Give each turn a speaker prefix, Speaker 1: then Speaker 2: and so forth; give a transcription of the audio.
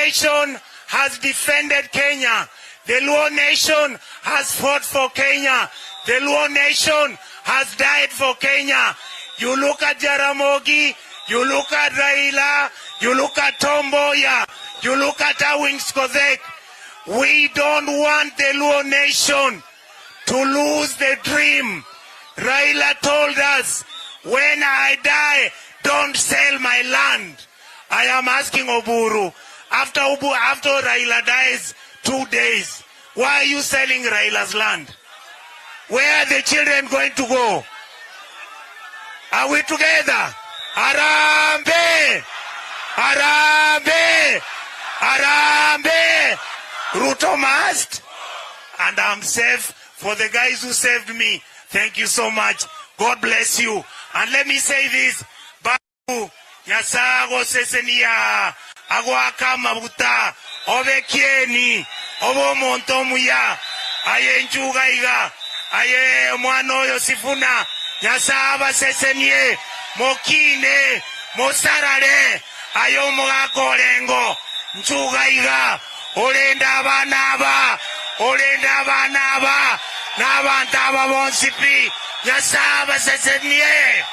Speaker 1: nation has defended Kenya. The Luo nation has fought for Kenya. The Luo nation has died for Kenya. You look at Jaramogi, you look at Raila, you look at Tom Mboya, you look at Awings Kozek. We don't want the Luo nation to lose the dream. Raila told us, when I die, don't sell my land. I am asking Oburu, after, Ubu, after Raila dies 2 days, why are you selling Raila's land? Where are the children going to go? Are we together? Harambee! Harambee! Harambee! Ruto must. And I'm safe for the guys who saved me. Thank you so much. God bless you. And let me say this. Babu, Nyasaye agosesenia agwaka amabuta obe kieni obe omonto omuya aye nchuga iga aye omwana oyo Sifuna Nyasaye abasesenie mokine mosarare aye omogaka orengo nchuga iga orende abana aba orende abana aba n'abantu aba bonsi pi Nyasaye abasesenie.